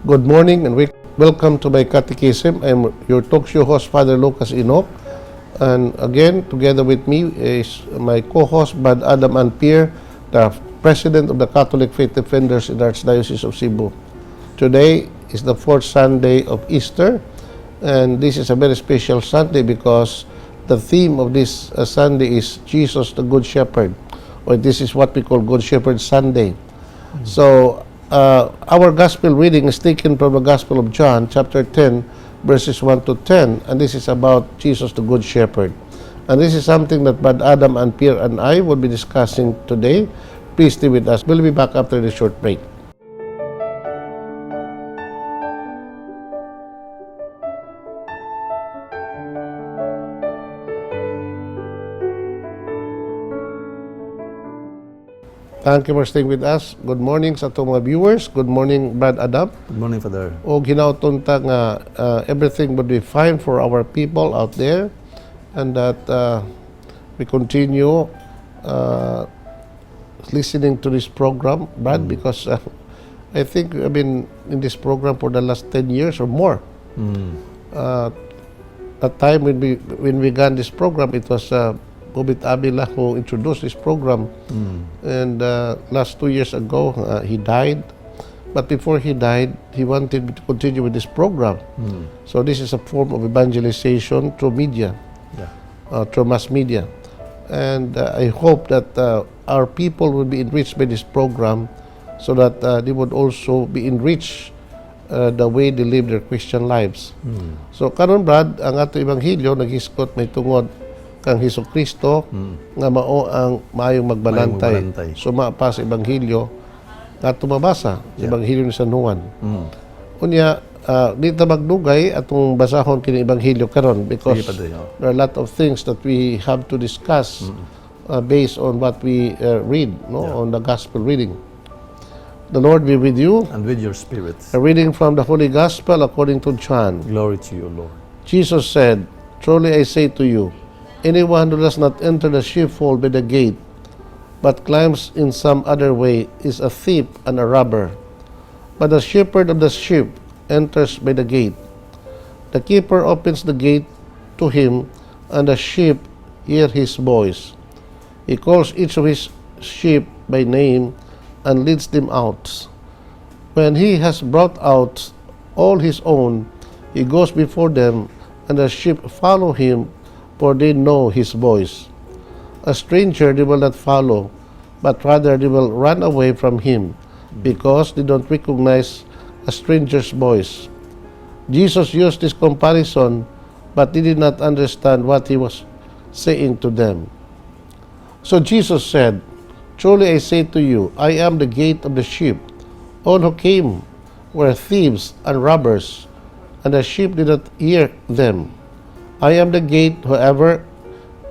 Good morning and welcome to my catechism. I'm your talk show host, Father Lucas Enoch. And again, together with me is my co-host, Brad Adam Anpier, the President of the Catholic Faith Defenders in the Archdiocese of Cebu. Today is the fourth Sunday of Easter, and this is a very special Sunday because the theme of this Sunday is Jesus the Good Shepherd, or this is what we call Good Shepherd Sunday. So, our gospel reading is taken from the Gospel of John, chapter 10, verses 1 to 10, and this is about Jesus the Good Shepherd. And this is something that Brad Adam Anpier and I will be discussing today. Please stay with us. We'll be back after this short break. Thank you for staying with us. Good morning sa atong mga viewers. Good morning, Brad Adam. Good morning, Father. O hinauton ta nga everything would be fine for our people out there and that we continue listening to this program, Brad, because I think I've been in this program for the last 10 years or more. That time when we began this program, it was Gobit Avila who introduced this program. And last 2 years ago, he died. But before he died, he wanted me to continue with this program. So this is a form of evangelization through media, through mass media. And I hope that our people will be enriched by this program so that they would also be enriched the way they live their Christian lives. So karon, Brad, ang ato ebanghelyo naghisgot may tungod kang Hesus Kristo nga mao ang maayong magbalantay. Maayong magbalantay. Suma pa sa ebanghelyo nga ato mabasa, sa Ebanghelyo ni San Juan. Unya, di ta magdugay atong basahon kini ebanghelyo karon because Sige, Padre, oh. there are a lot of things that we have to discuss based on what we read, no, on the gospel reading. The Lord be with you. And with your spirit. A reading from the Holy Gospel according to John. Glory to you, Lord. Jesus said, "Truly I say to you, anyone who does not enter the sheepfold by the gate, but climbs in some other way, is a thief and a robber. But the shepherd of the sheep enters by the gate. The keeper opens the gate to him, and the sheep hear his voice. He calls each of his sheep by name and leads them out. When he has brought out all his own, he goes before them, and the sheep follow him, for they know his voice. A stranger they will not follow, but rather they will run away from him, because they don't recognize a stranger's voice." Jesus used this comparison, but they did not understand what he was saying to them. So Jesus said, "Truly I say to you, I am the gate of the sheep. All who came were thieves and robbers, and the sheep did not hear them. I am the gate. Whoever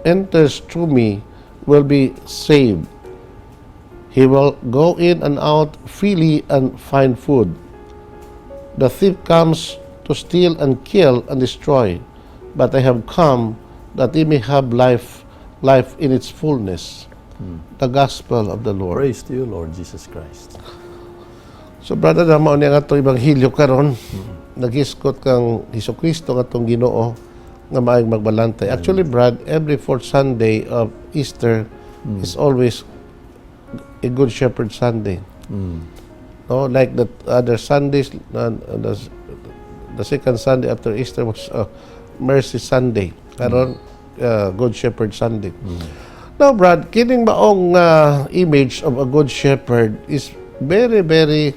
enters through me will be saved. He will go in and out freely and find food. The thief comes to steal and kill and destroy, but I have come that he may have life, life in its fullness." The Gospel of the Lord. Praise to you, Lord Jesus Christ. So, brother, na mao niya nga atong ebanghelyo karon, naghisgot kang Hesus Kristo nga atong Ginoo nga maayong magbalantay. Actually, Brad, every fourth Sunday of Easter is always a Good Shepherd Sunday. No, like the other Sundays, the second Sunday after Easter was Mercy Sunday. Karon, Good Shepherd Sunday. Now, Brad, kining maong image of a good shepherd is very, very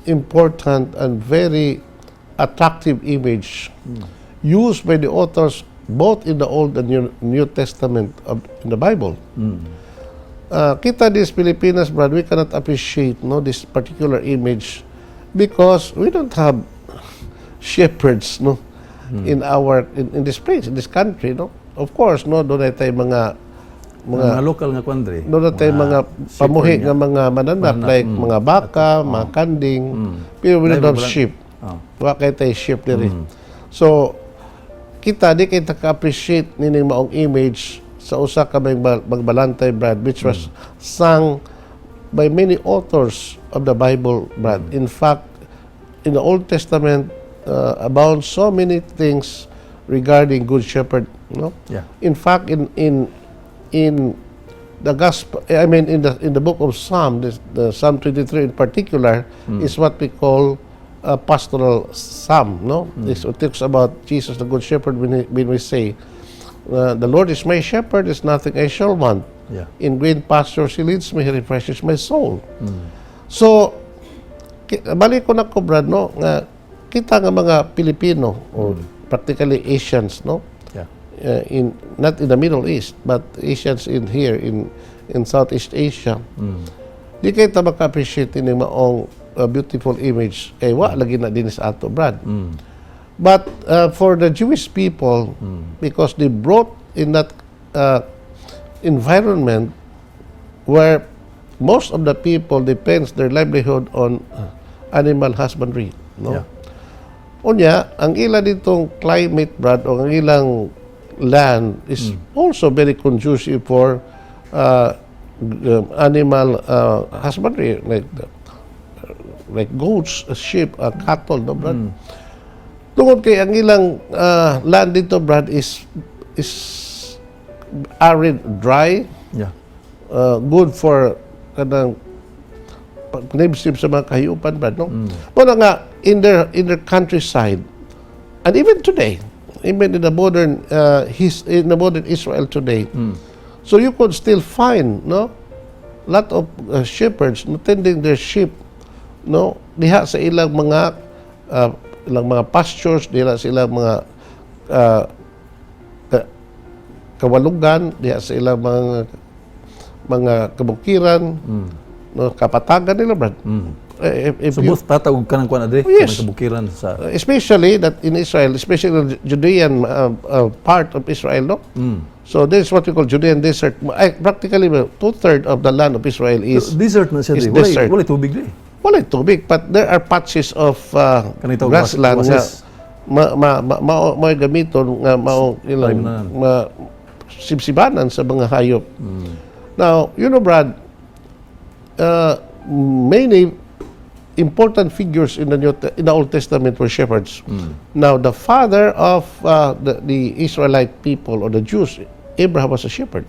important and very attractive image used by the authors both in the Old and New Testament of in the Bible. Kita this Pilipinas, Brad, we cannot appreciate, no, this particular image because we don't have shepherds, no, in this place, in this country, no. Of course, no, doon tay mga Mga local nga kuan dre. Doon tay mga shepherd pamuhi nga. Nga mga mananap Mananap, like mga baka, mga kanding, pero we don't have sheep. Wa kay tay sheep diri. So kita di kay ka-appreciate nining maong image sa usa ka may magbalantay, Brad, which was sung by many authors of the Bible, Brad. In fact, In the Old Testament abound so many things regarding Good Shepherd. No? In fact, in the gospel, I mean, in the book of Psalm, the Psalm 23 in particular, is what we call a pastoral psalm. No, this talks about Jesus, the Good Shepherd. When we say, "The Lord is my shepherd; there's nothing I shall want. In green pastures He leads me; He refreshes my soul." So, balik ko na ko, Brad, no, nga kita nga mga Pilipino or practically Asians, no, in not in the Middle East but Asians in here in Southeast Asia, di kaayo ta maka-appreciate ini maong beautiful image kay wa lagi na din sa ato, Brad. But for the Jewish people, because they brought in that environment where most of the people depends their livelihood on animal husbandry, no? Unya, ang ila ditong climate, Brad, o ang ilang land is also very conducive for animal husbandry, like goats, sheep, cattle, no, Brad? Tungod kay ang ilang land dito, Brad, is arid, dry, good for kanang pagnibsib sa mga kahayupan, Brad, no? Mao na nga, in their countryside, and even today, even in the modern Israel today, so you could still find, no, lot of shepherds, no, tending their sheep, no, diha sa ilang mga pastures, diha sa ilang mga kawalugan, diha sa ilang mga kabukiran, no, kapatagan nila, Brad. Eh, if So both patag ug kanang kuan ade, Oh, yes. kanang kabukiran sa Especially that in Israel, especially in the Judean part of Israel, no? So this is what we call Judean desert. Ay, practically, two-thirds of the land of Israel is desert na siya is di. Walay desert. Walay tubig di. Walay tubig, but there are patches of Kanang tawag grassland nga oasis. Ma ma ma mao mao gamiton nga mao ilang Taimnan. Ma sibsibanan sa mga hayop. Now, Brad, many important figures in the Old Testament were shepherds. Now, the father of the Israelite people or the Jews, Abraham, was a shepherd.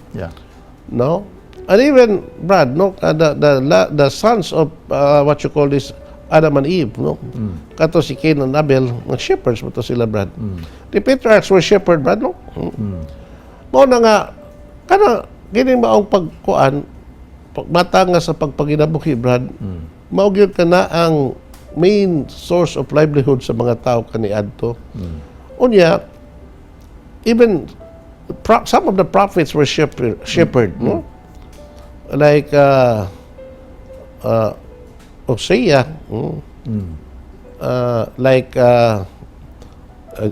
No? And even, Brad, no, the sons of what you call this, Adam and Eve, no? Kato si Cain and Abel, mga shepherds mo to sila, Brad. The patriarchs were shepherd, Brad, no? Mao na nga, kana, kini maong pagkuan, pagmata nga sa pagpanginabuhi, Brad, mao gyud kana ang main source of livelihood sa mga tao kaniadto. Unya, even some of the prophets were shepherd, no? Like Hosea, like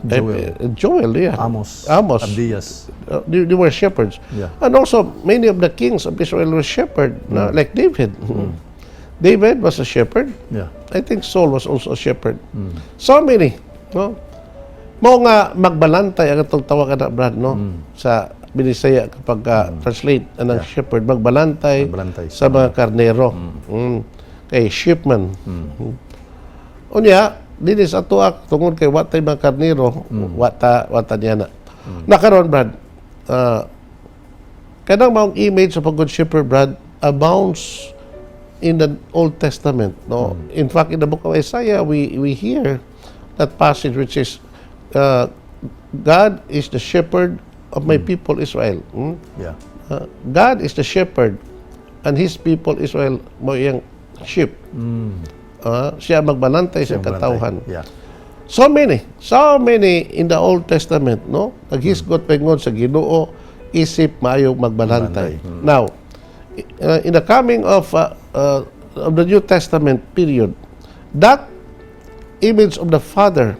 Joel. Joel, yeah. Amos. Amos. Abdias. They were shepherds. And also, many of the kings of Israel were shepherd, no? Like David. David was a shepherd. I think Saul was also a shepherd. So many, no? Mao nga magbalantay ang atong tawag ana, Brad, no? Sa Binisaya kapag translate anang shepherd, magbalantay, Magbalantay. Sa mga karnero. Kay sheepman. Unya, dinhi sa atoa tungod kay wa tay mga karnero, wa ta niya na. Nakaron, Brad, kanang maong image of a good shepherd, Brad, abounds in the Old Testament. No, in fact, in the book of Isaiah, we hear that passage which is, "God is the shepherd of my people Israel." God is the shepherd, and His people Israel mao iyang sheep. Siya magbalantay sa Siya ang katawhan. balantay. So many in the Old Testament, no? Naghisgot paingon sa Ginoo isip maayo magbalantay. Balantay. Now, in the coming of the New Testament period, that image of the Father,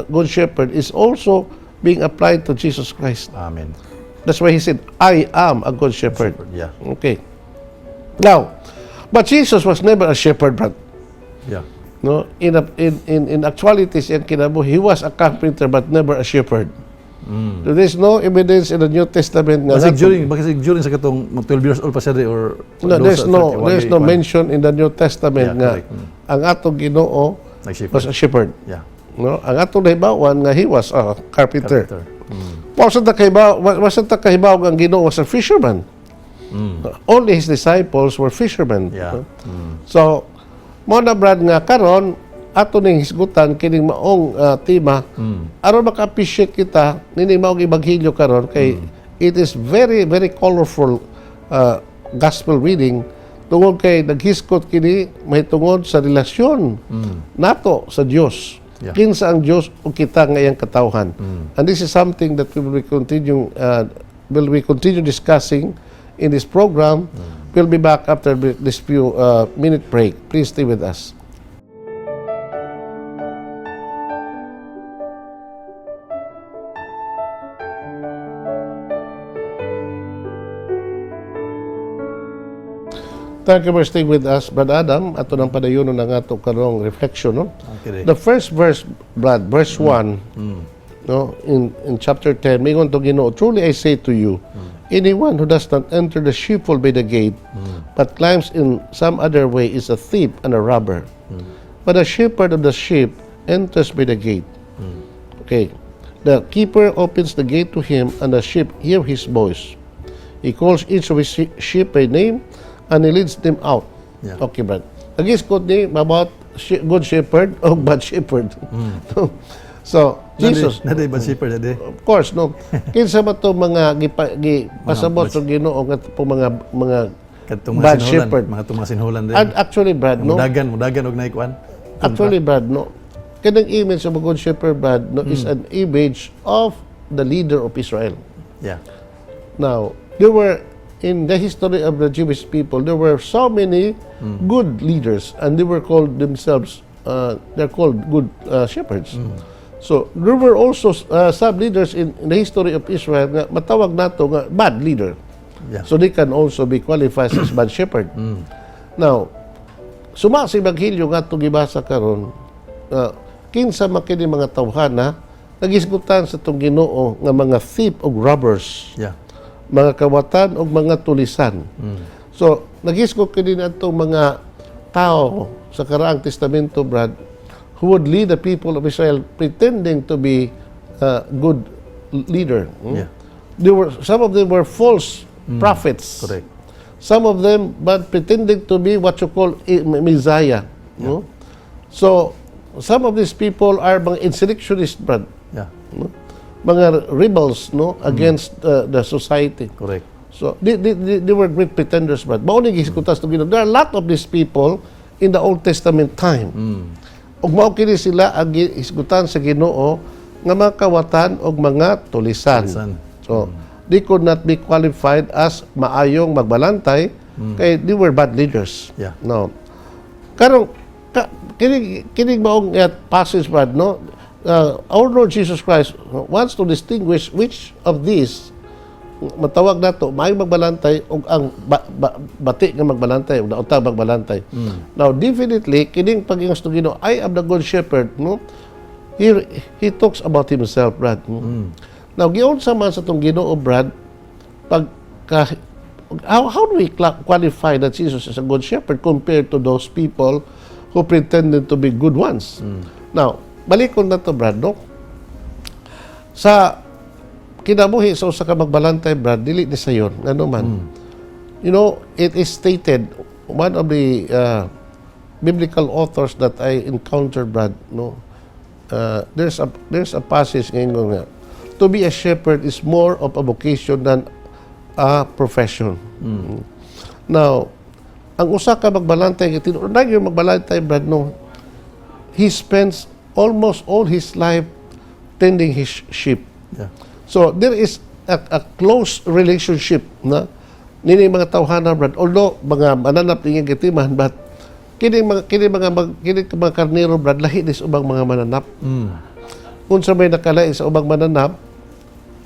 Good Shepherd, is also being applied to Jesus Christ. Amen. That's why he said, "I am a good shepherd." Okay. Now, but Jesus was never a shepherd, Brad. No, in a, in actuality, siyang kinabuhi, he was a carpenter but never a shepherd. So there's no evidence in the New Testament nga Basig during sa katong mag 12 years old pa siya di, or No, there's no 31 there's no kwan. Mention in the New Testament nga correct. Ang atong Ginoo Nag-shepherd. Was a shepherd. No? Ang atong nahibawan nga he was a carpenter. Carpenter. Wa sa ta kahibaw nga ang Ginoo was a fisherman. Only his disciples were fishermen. Yeah. So, mao na, Brad, nga karon ato ning hisgutan kining maong tema aron maka-appreciate kita nini maong ebanghelyo karon kay it is very, very colorful gospel reading tungod kay naghisgot kini mahitungod sa relasyon nato sa Dios. Kinsa ang Dios ug kita nga iyang katawhan. And this is something that we will be continue discussing in this program. We'll be back after this few minute break. Please stay with us. Thank you for staying with us, Brad Adam. Ato nang padayonon ang ato karong reflection, no? Okay. The first verse, Brad, verse 1, no, in chapter 10, mingon to Ginoo, "Truly I say to you, anyone who does not enter the sheepfold by the gate, but climbs in some other way is a thief and a robber. But the shepherd of the sheep enters by the gate." Okay. "The keeper opens the gate to him, and the sheep hear his voice. He calls each of his sheep by name, and he leads them out." Okay, Brad. Nagisgot ni about good shepherd o bad shepherd. So, Jesus, Naa bad shepherd ade. Of course, no. Kinsa ba to mga gipasabot sa Ginoo nga po mga Kadtong mga bad sinhulan, shepherd? Mga itong mga sinhulan din. And actually, Brad, no. Mudagan, mudagan og naikuan. Actually, Brad, no. Kanang image of a good shepherd, Brad, no, is an image of the leader of Israel. Now, there were in the history of the Jewish people, there were so many good leaders, and they were called themselves, they're called good shepherds. So, there were also some leaders in the history of Israel nga matawag nato nga bad leader. So, they can also be qualified as bad shepherd. Now, suma sa Ebanghelyo nga itong gibasa karon, kinsa man kini mga tawhana nagisgutan sa itong Ginoo nga mga thief og robbers, mga kawatan og mga tulisan? So, nagisgot kini atong mga tao sa Karaang Testamento, Brad, who would lead the people of Israel pretending to be a good leader. They were some of them were false prophets. Correct. Some of them, but pretending to be what you call a Messiah. No? So, some of these people are mga insurrectionist, Brad. No? Mga rebels, no, against the society. Correct. So, they were great pretenders, Brad. Mao ni gihisgutan sa Ginoo. There are a lot of these people in the Old Testament time. Ug mao kini sila ang gihisgutan sa Ginoo nga mga kawatan og mga tulisan. Tulisan. So, they could not be qualified as maayong magbalantay kay they were bad leaders. No. Karon kini maong passage, Brad, no? Our Lord Jesus Christ wants to distinguish which of these matawag nato maayong magbalantay ug ang bati nga magbalantay ug nautang magbalantay. Now, definitely kining pag-ingon sa Ginoo, "I am the good shepherd," no? He talks about himself, Brad. No? Now, giunsa man sa tong Ginoo, Brad, pag ka, how do we qualify that Jesus is a good shepherd compared to those people who pretended to be good ones? Now, balikon na to, Brad, no? Sa kinabuhi sa usa ka magbalantay, Brad, dili ni sayon. Ano man. It is stated, one of the biblical authors that I encountered, Brad, no, there's a passage ngayon nga, to be a shepherd is more of a vocation than a profession. Now, ang usa ka magbalantay, tinuod yung magbalantay, Brad, no, he spends almost all his life tending his sheep. So there is a close relationship na nini mga tawhana, Brad. Although mga mananap ning gitiman, but kini mga karnero, Brad, lahi ni sa ubang mga mananap. Unsa may nakalain sa ubang mananap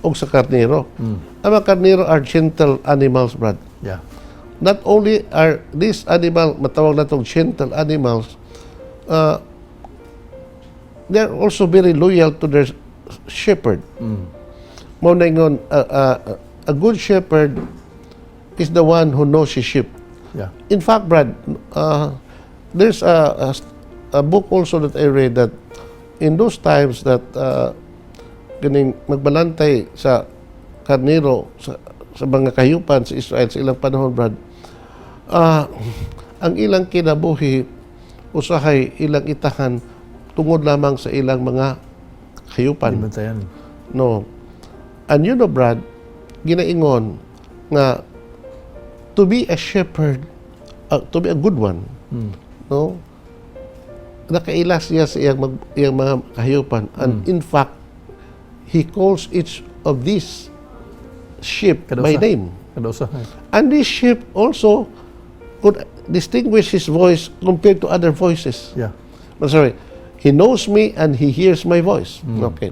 og sa karnero? Ang mga karnero are gentle animals, Brad. Not only are these animal matawag natong gentle animals, they are also very loyal to their shepherd. Mao na ingon, a good shepherd is the one who knows his sheep. In fact, Brad, there's a a book also that I read that in those times that ganing magbalantay sa karnero sa mga kahayupan sa Israel sa ilang panahon, Brad, ang ilang kinabuhi usahay ilang itahan tungod lamang sa ilang mga kahayupan. Gibantayan. No. And Brad, ginaingon nga to be a shepherd, to be a good one, no? Nakaila siya sa iyang mga kahayupan. And in fact, he calls each of these sheep Kada by usa. Name. Kada usa. And this sheep also could distinguish his voice compared to other voices. I'm sorry. He knows me and he hears my voice. Okay.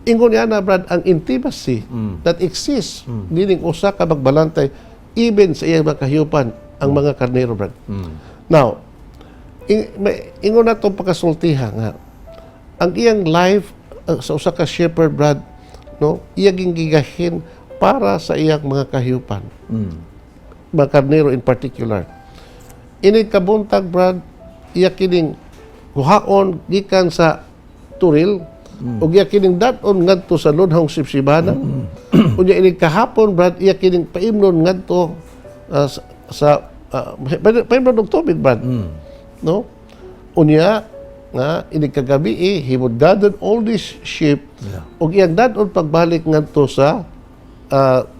Ingon niya na, Brad, ang intimacy that exists dining usa ka magbalantay even sa iyang mga kahayupan, ang mga karnero, Brad. Now, ingon na itong pagkasultiha nga, ang iyang life sa usa ka shepherd, Brad, no, iyang gigahin para sa iyang mga kahayupan. Mga karnero in particular. Inig kabuntag, Brad, iya kining kuhaon gikan sa turil ug iya kining dad-on ngadto sa lunhong sibsibanan. Unya inig kahapon, Brad, iya kining paimnon ngadto sa paimnon og tubig, Brad. No? Unya nga inig kagabi eh, he would gather all these sheep ug iyang dad-on pagbalik ngadto sa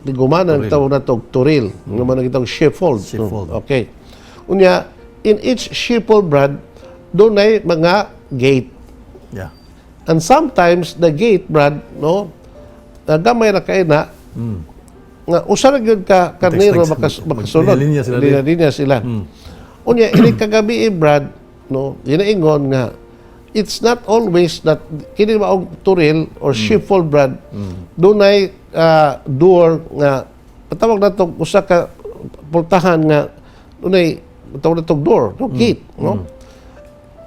tigumanan. Turil. Tawag nato og turil nga man gitawag sheepfold. Sheepfold. Okay. Unya in each sheepfold, Brad, dunay mga gate. And sometimes the gate, Brad, no, gamay ra kay na nga usa ra gyud ka karnero makasulod. Linya sila. Linya sila. Unya ini kagabi eh, Brad, no, ginaingon nga it's not always that kini maong turil or sheepfold, Brad, dunay door nga patawag nato usa ka pultahan nga dunay tawag natong door, no, gate, no.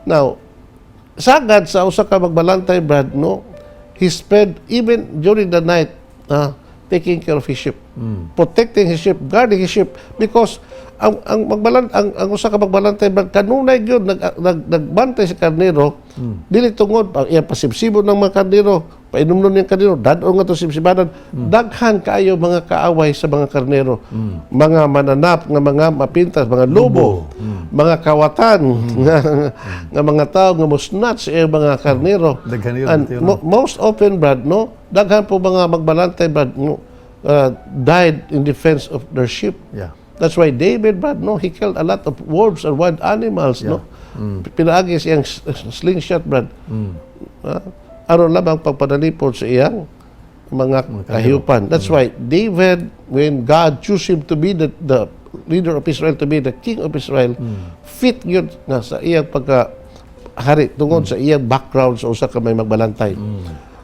Now, sagad sa usa ka magbalantay, Brad, no, he spent even during the night taking care of his sheep, protecting his sheep, guarding his sheep, because ang magbalan ang usa ka magbalantay, Brad, kanunay gyud nag, nag nagbantay sa karnero, dili tungod pa iya pasibsibon ng mga karnero, painumnon niyang karnero, dad-on nga to sibsibanan. Daghan kaayo mga kaaway sa mga karnero, mga mananap nga mga mapintas, mga lobo, mga kawatan nga mga tao nga mo snatch sa mga karnero. Daghan yun, And yun. Most often, Brad, no, daghan po mga magbalantay, Brad, no, died in defense of their sheep. That's why David, Brad, no, he killed a lot of wolves and wild animals, no. Pinaagi siyang slingshot, Brad. Aron lamang pagpanalipod sa iyang mga kahayupan. That's why David, when God chose him to be the leader of Israel, to be the king of Israel, fit yun nga sa iyang pagka hari tungod sa iyang background sa usa ka may magbalantay.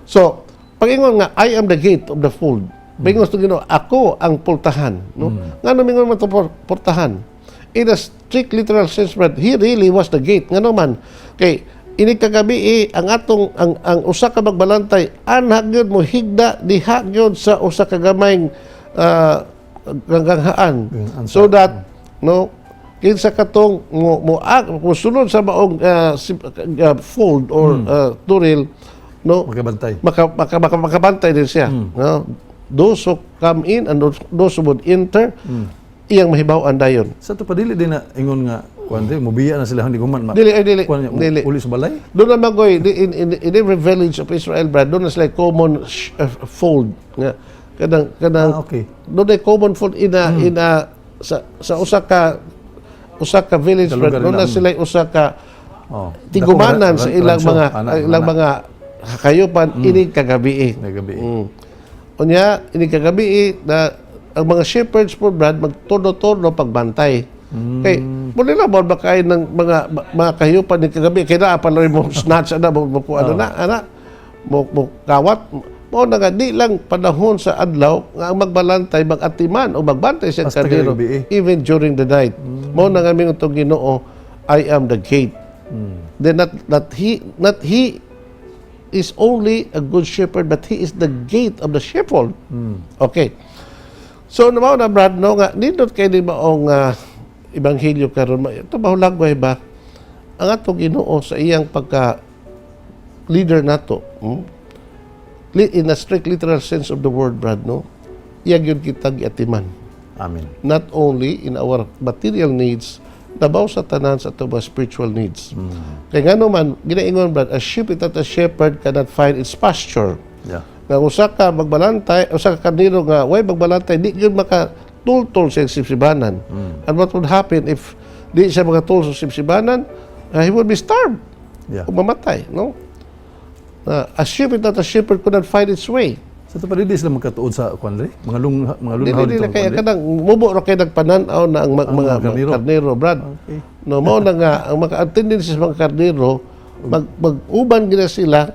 So, pag-ingon nga, "I am the gate of the fold." Pag-ingon sa Ginoo, "Ako ang pultahan." No? Nga mingon man to pultahan? In a strict literal sense, but he really was the gate. Nga naman, kay ini kagabi eh, ang atong ang usa ka magbalantay anha gyud mo higda diha gyud sa usa ka gamayng ganghaan so that, no, kinsa katong mo sulod sa maong fold or turil, no, Makabantay. Makabantay din siya, no? Those who come in and those who would enter, iyang mahibaw-an dayon. Sa to pa dili din na ingon nga kuan di mubiya na sila hindi guman ma. Dili ay dili. Kuan niya, Dili. uli sa balay. Doon naman koy in every village of Israel, Brad, doon na sila common fold nga kanang doon ay common fold in a sa usa ka village, Sa Brad, lugar doon na nila. Sila usa ka tigumanan Dako, sa ilang rancho, mga ana, ilang ana. Mga kakayupan ini kagabi. Kagabi. Unya ini kagabi na ang mga shepherds po, Brad, magturno-turno pagbantay. Kay muli na ba kay ng mga kahayupan ni kagabi kay naa pa mo snatch ana mo ano na ana mo kawat mo na nga di lang panahon sa adlaw nga ang magbalantay magatiman o magbantay sa Basta karnero kagabi eh. Even during the night. Mo na nga mingon tong Ginoo, "I am the gate." Then not he is only a good shepherd, but he is the gate of the sheepfold. Okay. So mao na, Brad, no, nga nindot kay ni maong ebanghelyo karon ito mahulagway ba Ang atong Ginoo sa iyang pagka leader nato, in a strict literal sense of the word, Brad, no? Iya gyud kita giatiman. Amen. Not only in our material needs, labaw sa tanan sa atong mga spiritual needs. Kay ngano man, ginaingon, Brad, a sheep without a shepherd cannot find its pasture. Nga usa ka magbalantay, usa ka karnero nga way magbalantay, di gyud makatultol sa sibsibanan. And what would happen if di siya makatultol sa sibsibanan? He would be starved o mamatay, no? A sheep without a shepherd could not find its way. Sa ito pa di sila magkatuod sa kwan diri? Mga Dili lunhaw dili dito. Kaya kanang mubo ra kay nagpanan-aw na ang Ang mga mga karnero. Karnero, Brad. No, mao na nga ang mga ang tendency sa mga karnero, mag-uban gina sila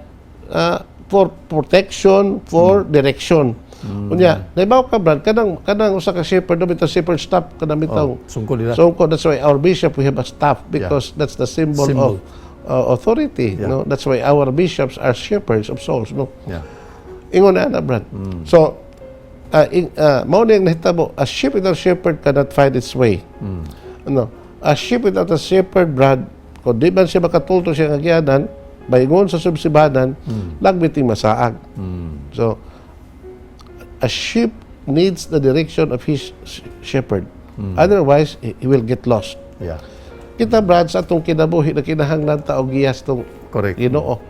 for protection, for direction. Unya, naibaw ka, Brad, kanang usa ka shepherd, no, bitaw shepherd staff kanang bitaw. Oh, sungkol nila. So that's why our bishop, we have a staff because that's the symbol, Symbol. of authority, no? That's why our bishops are shepherds of souls, no? Yeah. Ingon na ana, Brad. So, mao na yung nahitabo, a sheep without a shepherd cannot find its way. Ano? A sheep without a shepherd, Brad, kung di man siya makatultol sa iyang agyanan, bayngon sa subsibanan, lagbiting masaag. So, a sheep needs the direction of his shepherd. Otherwise, he will get lost. Kita, Brad, sa atong kinabuhi na kinahanglan ta og giya sa atong Ginoo.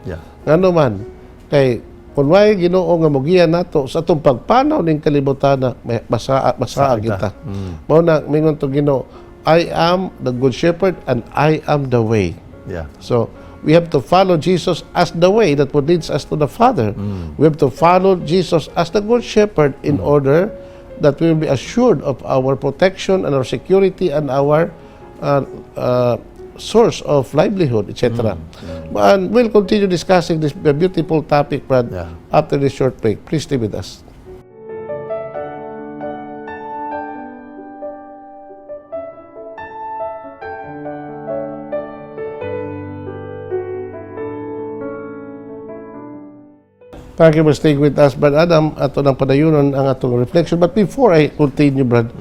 Ngano man, kay kung way Ginoo nga mogiya nato sa atong pagpanaw ning kalibutan, may masaa Saag kita. Mao na mingon to Ginoo, "I am the good shepherd and I am the way." So, we have to follow Jesus as the way that would leads us to the Father. We have to follow Jesus as the good shepherd in order that we will be assured of our protection and our security and our source of livelihood, etc. And we'll continue discussing this beautiful topic, Brad, after this short break. Please stay with us. Thank you for staying with us, Brad Adam. Ato nang padayunon ang atong reflection. But before I continue, Brad,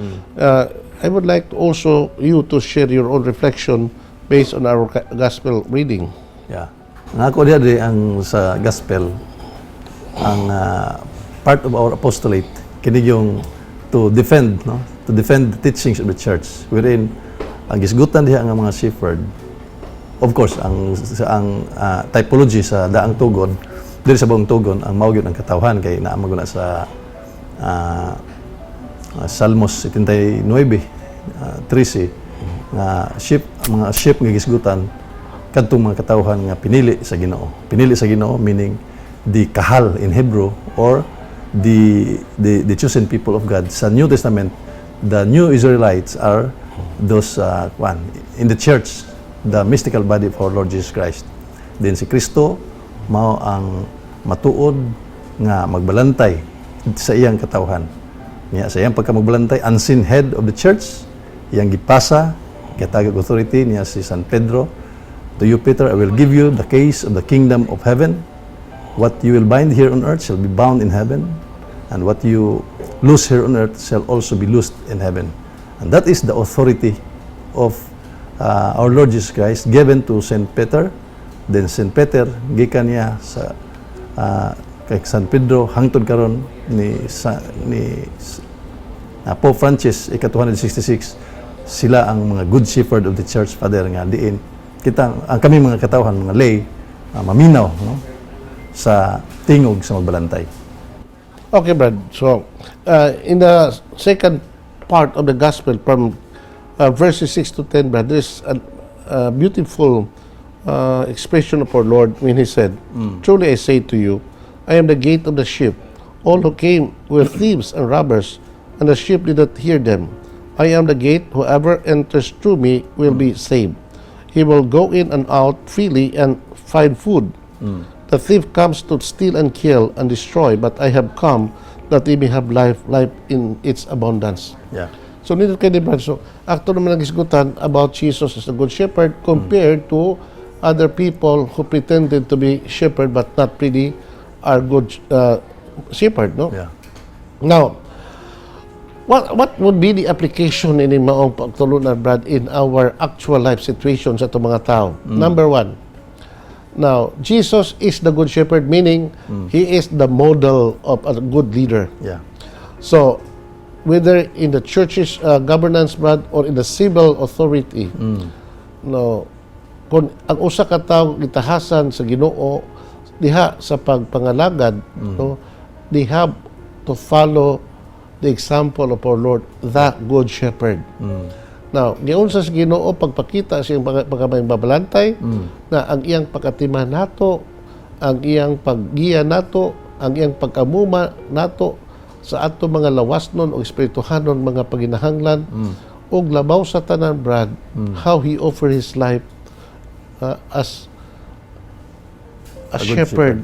I would like also you to share your own reflection based on our gospel reading. Yeah. Ang ako diha diri ang sa gospel, ang part of our apostolate kini yung to defend, no, to defend the teachings of the church, wherein ang gisgutan diha nga mga shepherd, of course, ang typology sa daang tugon diri sa Bagong Tugon, ang mao gyud ang katawhan kay naa man na sa Salmos 79, 13 nga sheep, mga sheep nga gisgutan kadtong mga katawhan nga pinili sa Ginoo. Pinili sa Ginoo meaning the kahal in Hebrew or the chosen people of God. Sa New Testament, the new Israelites are those one in the church, the mystical body of our Lord Jesus Christ. Then si Kristo mao ang matuod nga magbalantay sa iyang katawhan. Niya sa iyang pagka magbalantay, unseen head of the church, iyang gipasa, gihatag authority niya si San Pedro. "To you, Peter, I will give you the keys of the kingdom of heaven. What you will bind here on earth shall be bound in heaven, and what you loose here on earth shall also be loosed in heaven." And that is the authority of our Lord Jesus Christ given to Saint Peter. Then Saint Peter gikan niya sa kay San Pedro hangtod karon ni Pope Francis ika 266, sila ang mga good shepherd of the church father nga diin kita ang kami mga katawhan, mga lay, maminaw, no, sa tingog sa magbalantay. Okay, Brad. So, in the second part of the gospel, from verses 6 to 10, Brad, there's a beautiful expression of our Lord when He said, "Truly I say to you, I am the gate of the sheep. All who came were thieves and robbers, and the sheep did not hear them. I am the gate. Whoever enters through me will be saved. He will go in and out freely and find food. The thief comes to steal and kill and destroy, but I have come that they may have life, life in its abundance." So nindot kay ni Brad. So ato naman ang gisgutan about Jesus as the good shepherd compared to other people who pretended to be shepherd but not really are good shepherd, no? Yeah. Now, What would be the application ini maong pagtulunan, Brad, in our actual life situation sa atong mga tao? Number one, now, Jesus is the good shepherd, meaning he is the model of a good leader. So, whether in the church's governance, Brad, or in the civil authority, no, kung ang usa ka tawo gitahasan sa Ginoo diha sa pagpangalagad, no, they have to follow the example of our Lord, the good shepherd. Now, giunsa sa Ginoo pagpakita sa iyang pagkamayong babalantay na ang iyang pagkatiman nato, ang iyang paggiya nato, ang iyang pagkamuma nato sa ato mga lawasnon o espirituhanon mga paginahanglan, ug labaw sa tanan, Brad, how he offered his life as a A good shepherd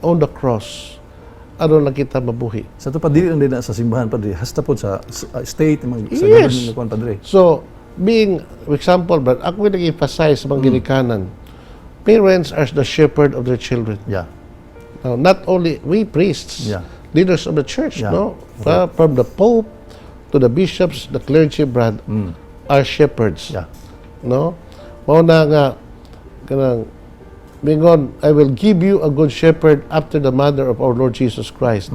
on the cross aron lang kita mabuhi. Sa ato pa, dili lang din na sa simbahan, padre, hasta po sa state, mga, sa government na kuan, padre. So, being, for example, but ako nag-emphasize sa mga ginikanan, parents are the shepherd of their children. Now, not only we priests, leaders of the church, no? From the Pope to the bishops, the clergy, Brad, are shepherds. No? Mao na nga kanang mingon, "I will give you a good shepherd after the manner of our Lord Jesus Christ.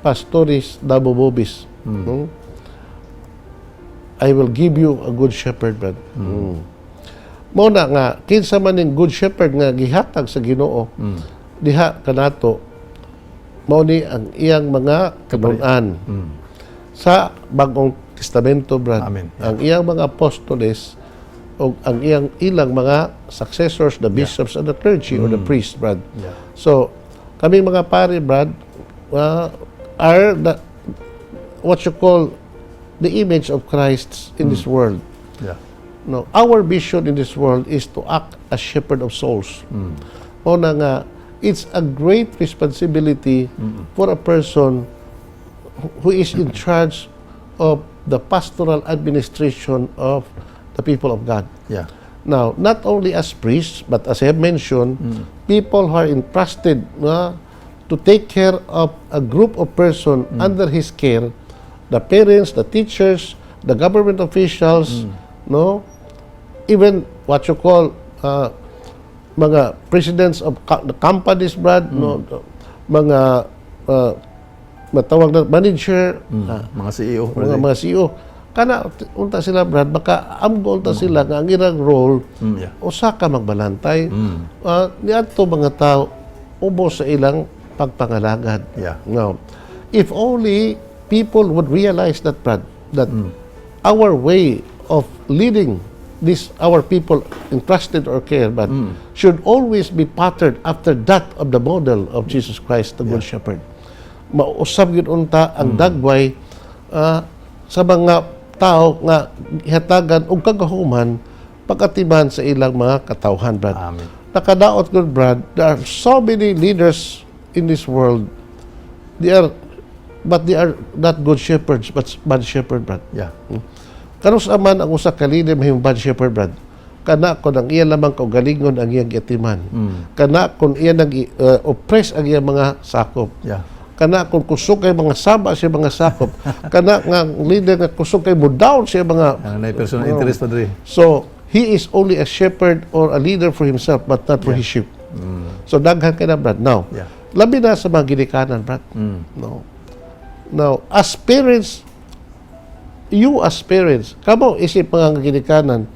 Pastores dabo vobis." No? I will give you a good shepherd, Brad. Mao na nga kinsa man ning good shepherd nga gihatag sa Ginoo diha kanato, mao ni ang iyang mga tinunan sa Bagong Testamento, Brad. Amen. Ang iyang mga apostoles o ang iyang ilang mga successors, the bishops and the clergy or the priests, Brad. So, kami mga pare, Brad, are the, what you call, the image of Christ in this world. No, our vision in this world is to act as shepherd of souls. Mao na nga, it's a great responsibility for a person who is in charge of the pastoral administration of the people of God. Now, not only as priests, but as I have mentioned, people who are entrusted to take care of a group of person under his care, the parents, the teachers, the government officials, no, even what you call mga presidents of the companies, Brad, no, mga matawag na manager, Mga CEO. Mga CEO. Kana unta sila, Brad, maka amgo unta sila nga ang ilang role usa ka magbalantay niadto mga tao ubos sa ilang pagpangalagad. Now, if only people would realize that, Brad, that our way of leading this our people entrusted or care, but should always be patterned after that of the model of Jesus Christ, the Good Shepherd. Mausab gyud unta ang dagway sa mga tao nga hatagan og kagahuman pagatiman sa ilang mga katawhan, Brad. Amen. Nakadaot gud, Brad, there are so many leaders in this world. They are but they are not good shepherds but bad shepherd, Brad. Kanus-a man ang usa ka leader mahimong bad shepherd, Brad? Kana kon ang iya lamang kaugalingon ang iyang giatiman. Kana kon iya nag oppress ang iyang mga sakop. Kana kung kusog kay mga saba siya mga sakop. Kana nga ang leader nga kusog kay mo down siya mga Ang na personal interest, padre. So, he is only a shepherd or a leader for himself but not for his sheep. So, daghan kay na, Brad. Now, labi na sa mga ginikanan, Brad. No. Now, as parents, you as parents, kamo isip mga ginikanan,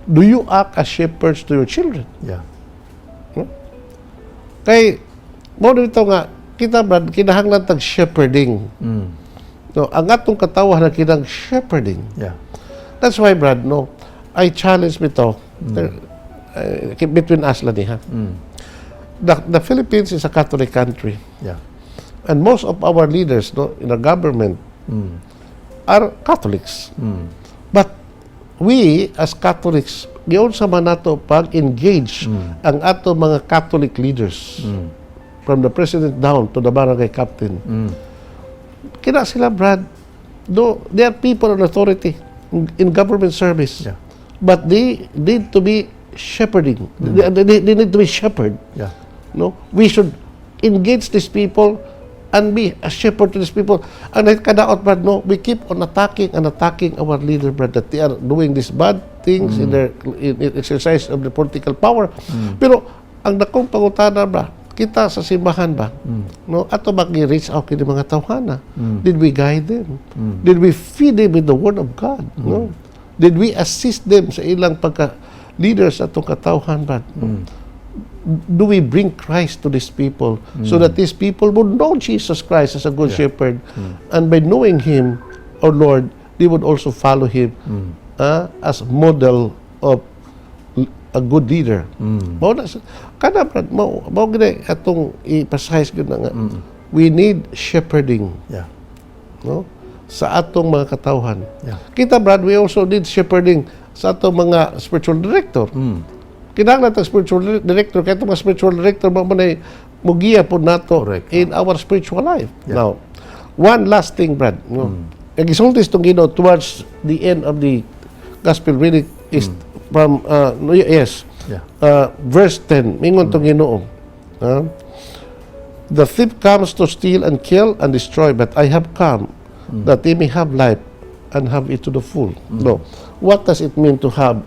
do you act as shepherds to your children? Yeah. Kay, mao dito nga, kita, Brad, kinahanglan tag shepherding. No, ang atong katawhan na kinang shepherding. That's why, Brad, no, I challenge bitaw, between us lang ha. The Philippines is a Catholic country. And most of our leaders, no, in the government are Catholics. But we, as Catholics, giunsa man nato pag-engage ang ato mga Catholic leaders from the president down to the barangay captain? Kina sila, Brad, do, they are people in authority in government service. But they need to be shepherding. They need to be shepherd. No? We should engage these people and be a shepherd to these people. And it kadaot, Brad, no, we keep on attacking and attacking our leader, Brad, that they are doing these bad things in exercise of the political power. Pero ang dakong pangutana ba, kita sa simbahan ba, no, ato ba reach out kini mga tawhana? Did we guide them? Did we feed them with the word of God? No? Did we assist them sa ilang pagka leaders atong katawhan ba? No? Do we bring Christ to these people so that these people would know Jesus Christ as a good shepherd, and by knowing Him, our Lord, they would also follow Him as model of a good leader? Mao na kada, Brad, mao gid atong i-precise gyud na nga we need shepherding, no, sa atong mga katawhan. Kita, Brad, we also need shepherding sa atong mga spiritual director. Kinahanglan tag spiritual director kay itong mga spiritual director mao man ay mugiya po nato in our spiritual life. Now, one last thing, Brad, no? Ang gisulti itong Ginoo towards the end of the gospel reading is from no, yes. Verse 10, mingon tong Ginoo. "The thief comes to steal and kill and destroy, but I have come that they may have life and have it to the full." No. What does it mean to have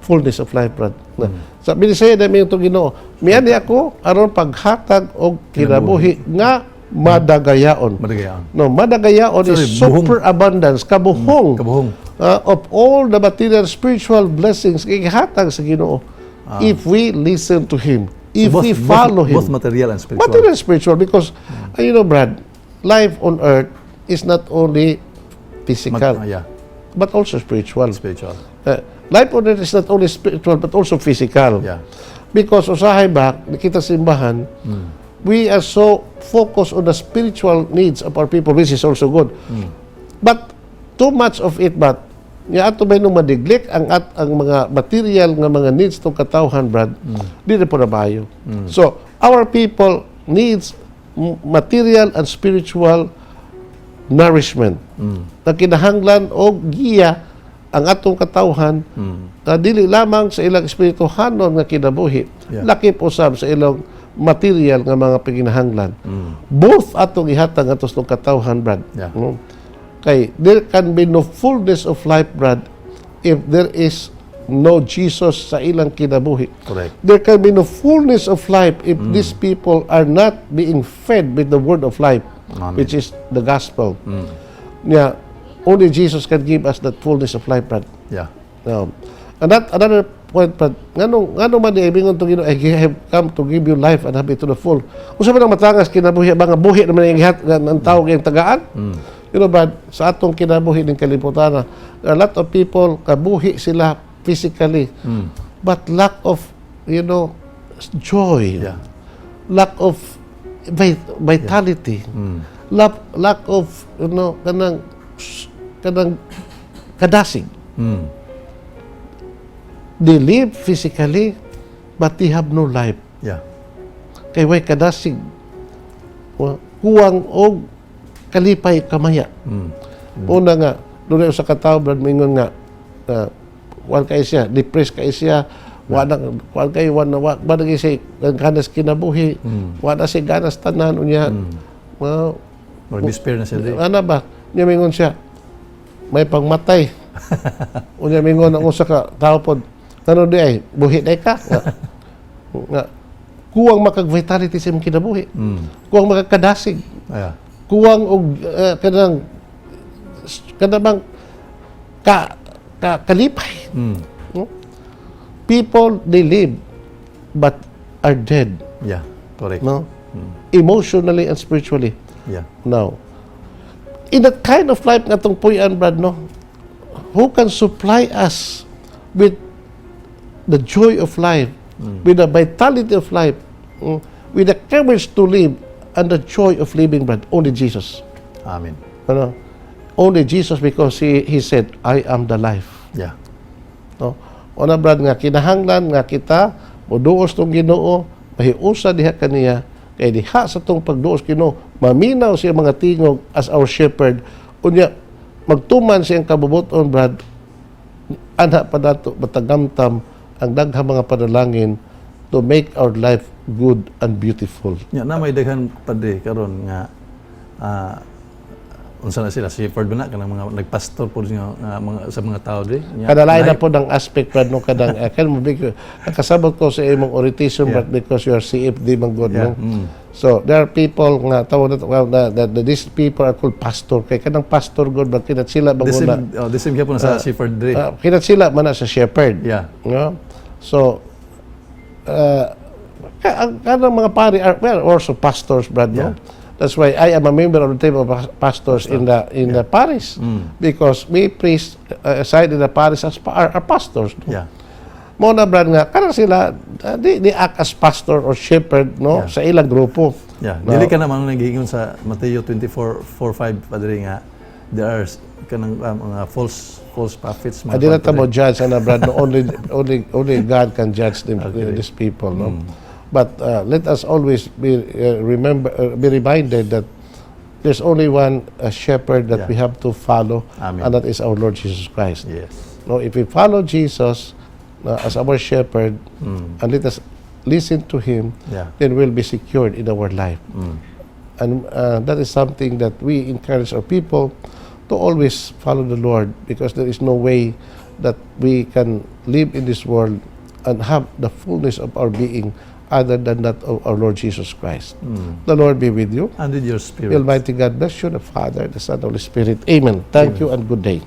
fullness of life, Brad? Na, sa Binisaya na mingon tong Ginoo, "Miani ako aron paghatag og kinabuhi nga madagayaon." Madagayaon. No, madagayaon Sorry, is buhong. Superabundance, kabuhong. Kabuhong. Of all the material spiritual blessings gihatag sa Ginoo if we listen to Him, if we follow Him. Both material and spiritual. Material and spiritual because Brad, life on earth is not only physical but also spiritual. Spiritual. Life on earth is not only spiritual but also physical. Because usahay ba, kita simbahan, we are so focused on the spiritual needs of our people, which is also good. But too much of it, but nga ato ba nung ma-neglect ang mga material nga mga needs tong katawhan, Brad, di na po na maayo. So, our people needs material and spiritual nourishment. Na kinahanglan og giya ang atong katawhan na dili lamang sa ilang espirituhanon nga kinabuhi, lakip usab sa ilang material nga mga panginahanglan. Both atong ihatag ato sa katawhan, Brad. No? Kay there can be no fullness of life, Brad, if there is no Jesus sa ilang kinabuhi. There can be no fullness of life if these people are not being fed with the word of life, Amen. Which is the gospel. Yeah, only Jesus can give us that fullness of life, Brad. And that another point, Brad, ngano man di ingon to Ginoo, "I have come to give you life and have it to the full"? Unsa man ang matangas kinabuhi ba nga buhi naman ang gihat ng tao kayong tagaan? Brad, sa atong kinabuhi ning kalibutan, a lot of people kabuhi sila physically, but lack of joy, lack of vitality, lack of kanang kadasig. They live physically, but they have no life. Kay way kadasig. Kuwang og kalipay kamaya. Una nga, doon sa katao, Brad, mingon nga, kuwan kay siya, depressed kay siya, wa na, kuwan kay, wa na, wa, ba na siya, ganas kinabuhi, wa na siya ganas tanan, unya, well, Mag-despair na siya di. Ana ba? Unya mingon siya, "May pangmatay." Unya mingon ang usa ka tao pod, "Ngano di ay, buhi day ka?" Nga kuwang makag vitality sa imong kinabuhi. Kuwang makakadasig. Kuwang og kanang ka kalipay. No? People, they live but are dead, no? Emotionally and spiritually. Now, in that kind of life nga atong puy-an, Brad, no? Who can supply us with the joy of life, with the vitality of life, with the courage to live, and the joy of living, Brad? Only Jesus. Amen. Ano? Only Jesus, because He said, "I am the life." No? Una, Brad, nga kinahanglan nga kita moduos tong Ginoo, mahiusa diha kaniya, kay diha sa tong pagduos Ginoo, maminaw siya mga tingog as our shepherd. Unya magtuman siyang kabubuton, Brad, anha pa nato matagamtam ang daghang mga panalangin to make our life good and beautiful. Nya na may daghan, Padre, karon nga unsa na sila, shepherd ba na, kanang mga nagpastor po nga mga sa mga tao di. Nya, Kanalain na po ng aspect, Brad, no, kanang kan mo big kasabot ko sa imong orientation, Brad, because you are CFD man gud, no. So there are people nga tawag na well, na these people are called pastor kay kanang pastor gud ba kinat sila The ba same, na oh, the same gyapon na sa shepherd diri. Kinat sila man na sa shepherd. No? So ang kanang mga pari are, well, also pastors, Brad, no? Yeah. That's why I am a member of the team of pastors in the parish because we priests aside in the parish as are pastors, no? Yeah. Mo na, Brad, nga kanang sila di act as pastor or shepherd, no, sa ilang grupo. Yeah. No? Dili ka naman naghiingon sa Mateo 24, 4, 5, Padre, nga there are kanang mga false false prophets, mga Adi na ta padre. Mo judge ana, Brad, no. Only God can judge them, these people, no. But let us always be remember be reminded that there's only one shepherd that we have to follow, Amen. And that is our Lord Jesus Christ. No, if we follow Jesus as our shepherd and let us listen to him, then we'll be secured in our life. And that is something that we encourage our people to always follow the Lord because there is no way that we can live in this world and have the fullness of our being other than that of our Lord Jesus Christ. The Lord be with you. And with your spirit. May Almighty God bless you, the Father, the Son, and the Holy Spirit. Amen. Thank you and good day.